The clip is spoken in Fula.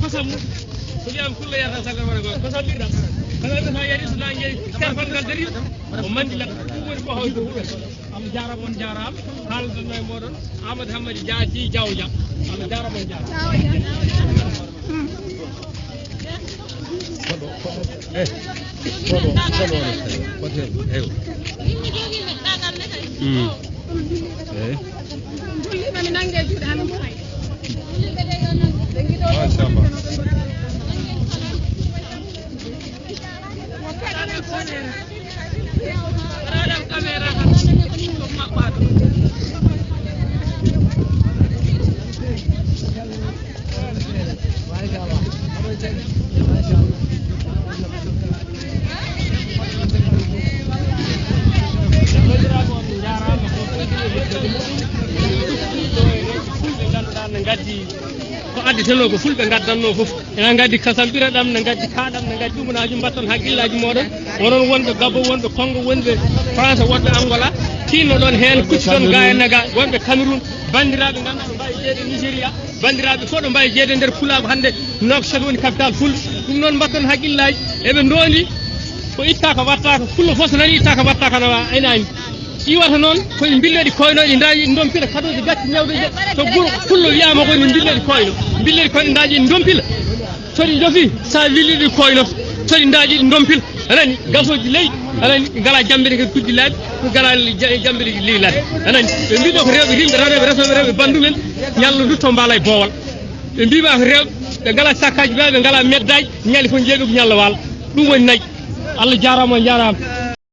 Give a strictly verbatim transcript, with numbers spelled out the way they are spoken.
Kosam, ko wiyam kulle yarata sagar wara ko. Kosam birɗam. Kosam birɗam yari so nange terfal ngal dari. O mandi la. Ɗum woni ko hawti ko huɗo. Am jaram on jaram. Haalduno e moɗon. Amadou Hammadi Dia Di Diawja. Am jaram on jaram. Eh, koɗo, koɗo on, koɗo on, eyo. Mm. Eh. Machallah. Ko addi tan o ko fulɓe ngaddanno fof. Ena ngaddi kasambira ɗam, ne ngaddi kaaɗam, ne ngaddi ɗumanaaji, mbatton hakkillaaji mooɗon. Onon wonɓe Gabon, wonɓe Kongo, wonɓe France, wonɓe Angola, tinnoɗon heen, kucciton ga e naga, wonɓe Cameroun, banndiraaɓe ngannduɗaa mbawi jeeyde Nigeria, banndiraaɓe fof ɗo mbawi jeeyde nder Pulaagu hannde, Nouakchott woni capital Fulɓe. Ɗum noon mbatton hakkillaaji, eɓe ndoondi ko ittaaka wattaaka, pullo fof so nani ittaaka wattaaka no wa-, aynaani. Iwata noon koye mbilleɗi koyno ɗi ndaji ɗi ndompila kadoji gacci ñawde je to guro pullo wiyama koye no mbilleɗi koyno mbilleɗi koyno ndaji ɗi ndompila soɗi jofi sa williɗi koyno soɗi ndaji ɗi ndompila anani gasoji leyɗi anani ngala jambe ɗe kadi kuddi laabi ngala jambe ɗe ley laabi anani ɓe mbiɗo ko rewɓe rimɓe tan rewɓe resoɓe rewɓe bandumen ñallo dutto mbala e boowal ɓe mbima ko rewɓe ɓe ngala sakkaji ɓe ɓe ngala meddaji ñali fof jeeɓe ko ñallo wala ɗum woni nayi Allah jarama jarama